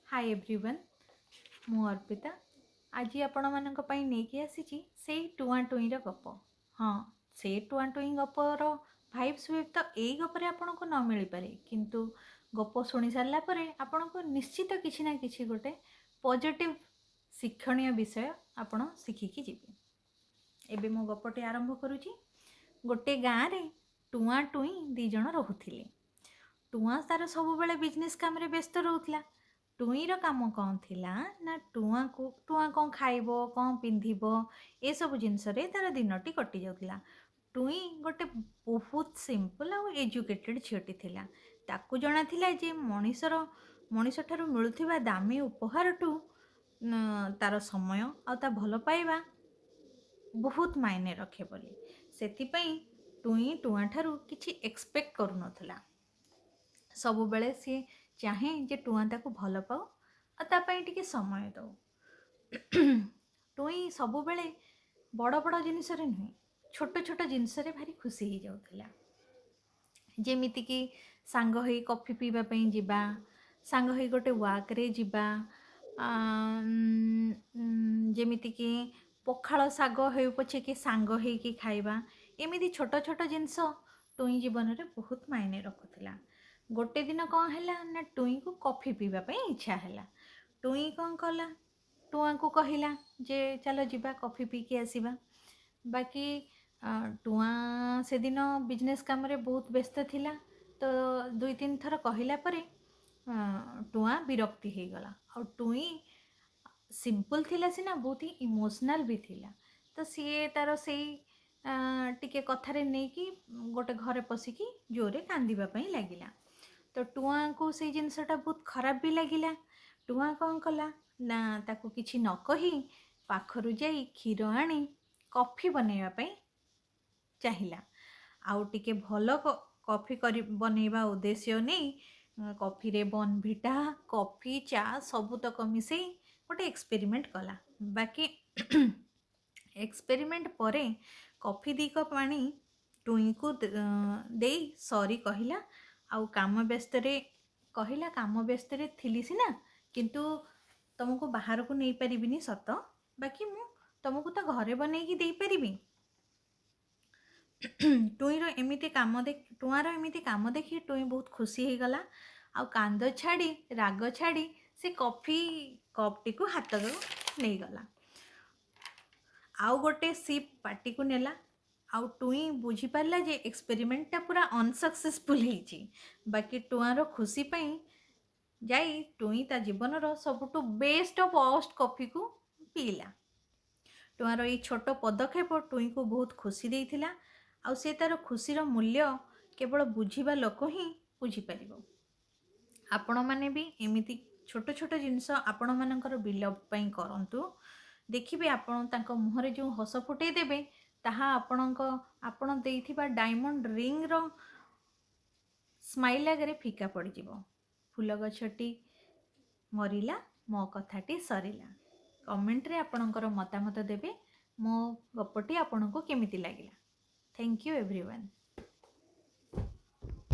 High everyone, ମୁଁ ଅର୍ପିତା ଆଜି ଆପଣମାନଙ୍କ ପାଇଁ ନେଇକି ଆସିଛି ସେଇ ଟୁଆଁ ଟୁଇଁର ଗପ। ହଁ, ସେ ଟୁଆଁ ଟୁଇଁ ଗପର ଭାଇବ୍ସ ହୁଏ ତ ଏଇ ଗପରେ ଆପଣଙ୍କୁ ନ ମିଳିପାରେ, କିନ୍ତୁ ଗପ ଶୁଣି ସାରିଲା ପରେ ଆପଣଙ୍କୁ ନିଶ୍ଚିତ କିଛି ନା କିଛି ଗୋଟେ ପଜିଟିଭ୍ ଶିକ୍ଷଣୀୟ ବିଷୟ ଆପଣ ଶିଖିକି ଯିବେ। ଏବେ ମୁଁ ଗପଟି ଆରମ୍ଭ କରୁଛି। ଗୋଟେ ଗାଁରେ ଟୁଆଁ ଟୁଇଁ ଦୁଇ ଜଣ ରହୁଥିଲେ। ଟୁଆଁ ତା'ର ସବୁବେଳେ ବିଜନେସ୍ କାମରେ ବ୍ୟସ୍ତ ରହୁଥିଲା। ଟୁଇଁର କାମ କ'ଣ ଥିଲା ନା ଟୁଆଁକୁ, ଟୁଆଁ କ'ଣ ଖାଇବ, କ'ଣ ପିନ୍ଧିବ, ଏସବୁ ଜିନିଷରେ ତା'ର ଦିନଟି କଟିଯାଉଥିଲା। ଟୁଇଁ ଗୋଟେ ବହୁତ ସିମ୍ପଲ୍ ଆଉ ଏଜୁକେଟେଡ଼୍ ଝିଅଟି ଥିଲା। ତାକୁ ଜଣାଥିଲା ଯେ ମଣିଷଠାରୁ ମିଳୁଥିବା ଦାମୀ ଉପହାରଠୁ ତା'ର ସମୟ ଆଉ ତା ଭଲ ପାଇବା ବହୁତ ମାଇନେ ରଖେ ବୋଲି। ସେଥିପାଇଁ ଟୁଇଁ ଟୁଆଁ ଠାରୁ କିଛି ଏକ୍ସପେକ୍ଟ କରୁନଥିଲା। ସବୁବେଳେ ସିଏ ଚାହେଁ ଯେ ଟୁଆଁ ତାକୁ ଭଲ ପାଉ ଆଉ ତା ପାଇଁ ଟିକେ ସମୟ ଦେଉ। ଟୁଇଁ ସବୁବେଳେ ବଡ଼ ବଡ଼ ଜିନିଷରେ ନୁହେଁ, ଛୋଟ ଛୋଟ ଜିନିଷରେ ଭାରି ଖୁସି ହେଇଯାଉଥିଲା। ଯେମିତିକି ସାଙ୍ଗ ହେଇ କଫି ପିଇବା ପାଇଁ ଯିବା, ସାଙ୍ଗ ହେଇ ଗୋଟେ ୱାକ୍ରେ ଯିବା, ଯେମିତିକି ପଖାଳ ଶାଗ ହେଉ ପଛେ କି ସାଙ୍ଗ ହେଇକି ଖାଇବା, ଏମିତି ଛୋଟ ଛୋଟ ଜିନିଷ ଟୁଇଁ ଜୀବନରେ ବହୁତ ମାଇନେ ରଖୁଥିଲା। ଗୋଟେ ଦିନ କ'ଣ ହେଲା ନା ଟୁଇଁକୁ କଫି ପିଇବା ପାଇଁ ଇଚ୍ଛା ହେଲା। ଟୁଇଁ କ'ଣ କଲା? ଟୁଆଁକୁ କହିଲା ଯେ ଚାଲ ଯିବା, କଫି ପିଇକି ଆସିବା। ବାକି ଟୁଆଁ ସେଦିନ ବିଜନେସ୍ କାମରେ ବହୁତ ବ୍ୟସ୍ତ ଥିଲା। ତ ଦୁଇ ତିନି ଥର କହିଲା ପରେ ଟୁଆଁ ବିରକ୍ତି ହେଇଗଲା। ଆଉ ଟୁଇଁ ସିମ୍ପଲ୍ ଥିଲା ସିନା, ବହୁତ ହି ଇମୋସନାଲ୍ ବି ଥିଲା। ତ ସିଏ ତା'ର ସେଇ ଟିକେ କଥାରେ ନେଇକି ଗୋଟେ ଘରେ ପଶିକି ଜୋରରେ କାନ୍ଦିବା ପାଇଁ ଲାଗିଲା। ତ ଟୁଆଁକୁ ସେଇ ଜିନିଷଟା ବହୁତ ଖରାପ ବି ଲାଗିଲା। ଟୁଆଁ କ'ଣ କଲା ନା ତାକୁ କିଛି ନ କହି ପାଖରୁ ଯାଇ କ୍ଷୀର ଆଣି କଫି ବନେଇବା ପାଇଁ ଚାହିଁଲା। ଆଉ ଟିକେ ଭଲ କଫି କରି ବନେଇବା ଉଦ୍ଦେଶ୍ୟ ନେଇ କଫିରେ ବର୍ନଭିଟା, କଫି, ଚା ସବୁତକ ମିଶାଇ ଗୋଟେ ଏକ୍ସପେରିମେଣ୍ଟ କଲା। ବାକି ଏକ୍ସପେରିମେଣ୍ଟ ପରେ କଫି 2 କପ୍ ଆଣି ଟୁଇଁକୁ ଦେଇ ସରି କହିଲା ଆଉ କାମ ବ୍ୟସ୍ତରେ କହିଲା, କାମ ବ୍ୟସ୍ତରେ ଥିଲି ସିନା, କିନ୍ତୁ ତୁମକୁ ବାହାରକୁ ନେଇପାରିବିନି ସତ, ବାକି ମୁଁ ତୁମକୁ ତ ଘରେ ବନେଇକି ଦେଇପାରିବି। ଟୁଇଁର ଏମିତି କାମ ଦେଖି, ଟୁଆଁର ଏମିତି କାମ ଦେଖି ଟୁଇଁ ବହୁତ ଖୁସି ହେଇଗଲା। ଆଉ କାନ୍ଦ ଛାଡ଼ି, ରାଗ ଛାଡ଼ି ସେ କଫି କପ୍ଟିକୁ ହାତରୁ ନେଇଗଲା ଆଉ ଗୋଟେ ସିପ୍ ପାଟିକୁ ନେଲା। ଆଉ ଟୁଇଁ ବୁଝିପାରିଲା ଯେ ଏକ୍ସପେରିମେଣ୍ଟଟା ପୁରା ଅନସକ୍ସେସଫୁଲ୍ ହେଇଛି। ବାକି ଟୁଆଁର ଖୁସି ପାଇଁ ଯାଇ ଟୁଇଁ ତା ଜୀବନର ସବୁଠୁ ବେଷ୍ଟ ଅଫ୍ ୱର୍ଷ୍ଟ କଫିକୁ ପିଇଲା। ଟୁଆଁର ଏଇ ଛୋଟ ପଦକ୍ଷେପ ଟୁଇଁକୁ ବହୁତ ଖୁସି ଦେଇଥିଲା। ଆଉ ସେ ତା'ର ଖୁସିର ମୂଲ୍ୟ କେବଳ ବୁଝିବା ଲୋକ ହିଁ ବୁଝିପାରିବ। ଆପଣମାନେ ବି ଏମିତି ଛୋଟ ଛୋଟ ଜିନିଷ ଆପଣମାନଙ୍କର ବିଲଭ୍ ପାଇଁ କରନ୍ତୁ। ଦେଖିବେ, ଆପଣ ତାଙ୍କ ମୁହଁରେ ଯେଉଁ ହସ ଫୁଟେଇ ଦେବେ, ତାହା ଆପଣ ଦେଇଥିବା ଡାଇମଣ୍ଡ ରିଙ୍ଗର ସ୍ମାଇଲ୍ ଆଗରେ ଫିକା ପଡ଼ିଯିବ। ଫୁଲ ଗଛଟି ମରିଲା, ମୋ କଥାଟି ସରିଲା। କମେଣ୍ଟରେ ଆପଣଙ୍କର ମତାମତ ଦେବେ, ମୋ ଗପଟି ଆପଣଙ୍କୁ କେମିତି ଲାଗିଲା। Thank you everyone.